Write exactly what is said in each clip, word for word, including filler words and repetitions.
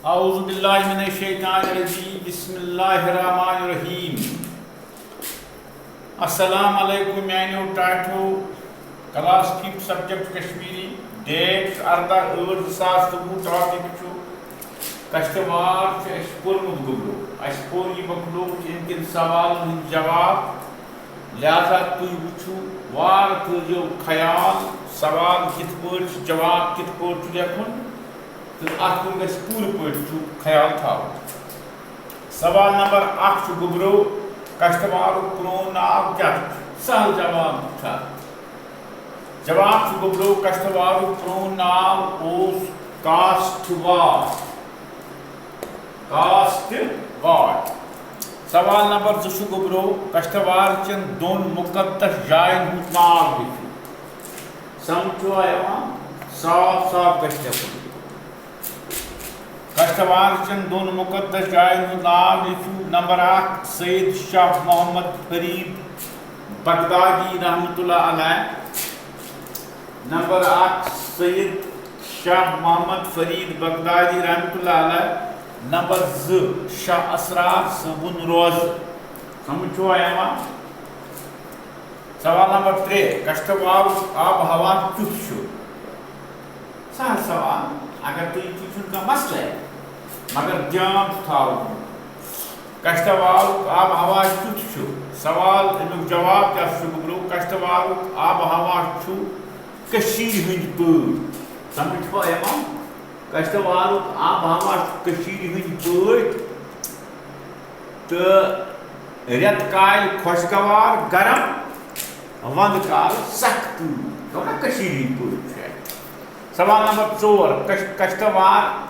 اعوذ باللہ من الشیطان الرجیم، بسم اللہ الرحمن الرحیم۔ السلام علیکم میانیو ٹاٹھیو۔ Class fifth, subject Kashmiri, date اردہ ٲٹھ زٕ ساس تہٕ وُہ، ٹاپک چھُ کشتوار چھُ اَسہِ پوٚرمُت گوٚبرو۔ اَسہِ پوٚر یہِ مۄکلومُت، یِم کٮ۪ن سوالن ہٕنٛدۍ جواب۔ لہذا تُہۍ وٕچھِو، وارٕ تھٲیزیو خیال، سوال کِتھ پٲٹھۍ چھُ، جواب کِتھ پٲٹھۍ چھُ لیکھُن، تہٕ اَتھ کُن گژھِ پوٗرٕ پٲٹھۍ چھُ خیال تھاوُن۔ سوال نمبر اکھ چھُ گوٚبرو، کشتوارُک پرون ناو کیٛاہ چھُ؟ سہل جواب چھُ اَتھ۔ جواب چھُ گوٚبرو، کشتوارُک پرون ناو اوس کاشتوار۔ کاشتوار۔ سوال نمبر زٕ چھُ گوٚبرو، کشتوار چٮ۪ن دۄن مُقدس جاین ہُنٛد ناو لیکھِو۔ سمجھ چھُوا یِوان؟ صاف صاف گژھِ لیکھُن۔ کشتوار چٮ۪ن دۄن مُقدس جاین ہُنٛد ناو لیکھِو۔ نمبر اکھ، سید شاہ محمد فرید بغدادی رحمتہ اللہ علیہ۔ نمبر اکھ، سید شاہ محمد فرید بغدادی رحمتہ اللہ علیہ۔ نمبر زٕ، شاہ اسرار صٲبُن روزٕ۔ سمجھ چھُوا یِوان؟ سوال نمبر ترٛےٚ، کشتوارُک آب و ہوا کیُتھ چھُ؟ سہل سوال، اگر تُہۍ، یہِ چھُنہٕ کانٛہہ مسلہٕ، مگر دھیان چھُ تھاوُن۔ کشتوارُک آب و ہوا کیُتھ چھُ؟ سوال، اَمیُک جواب کیٛاہ چھُ گوٚبرو؟ کشتوارُک آب و ہوا چھُ کٔشیٖرِ ہٕنٛدۍ پٲٹھۍ۔ سمجھ چھُوا یِوان؟ کشتوارُک آب و ہوا چھُ کٔشیٖرِ ہٕنٛدۍ پٲٹھۍ۔ تہٕ رٮ۪تہٕ کالہِ خۄشگوار گرم، ونٛدٕ کالہٕ سخ تۭر۔ گوٚو نا کٔشیٖرِ ہٕنٛدۍ پٲٹھۍ چھُ اَتہِ۔ سوال نمبر ژور، کش-، کشتوار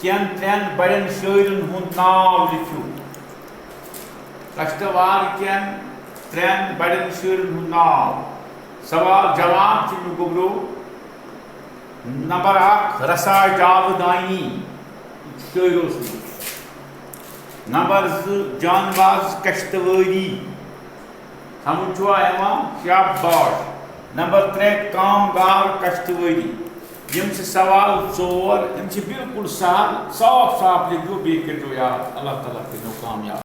کٮ۪ن ترٛٮ۪ن بڑٮ۪ن شٲعرن ہُنٛد ناو لیکھِو۔ کشتوار کٮ۪ن ترٛٮ۪ن بڑٮ۪ن شٲعرن ہُنٛد ناو۔ سوال جواب چھُ مےٚ گوٚبرو۔ نمبر اکھ، رسا جاودانی، شٲعر اوسمُت۔ نمبر زٕ، جانباز کشتوٲری۔ سمجھ چھُوا یِوان؟ شاباش۔ نمبر ترٛےٚ، کامگار کشتوٲری۔ یِم چھِ سوال ژور، یِم چھِ بالکل سہل، صاف صاف لیکھِو، بیٚیہِ کٔرۍزیو یاد۔ اللہ تعالیٰ کٔرِو کامیاب۔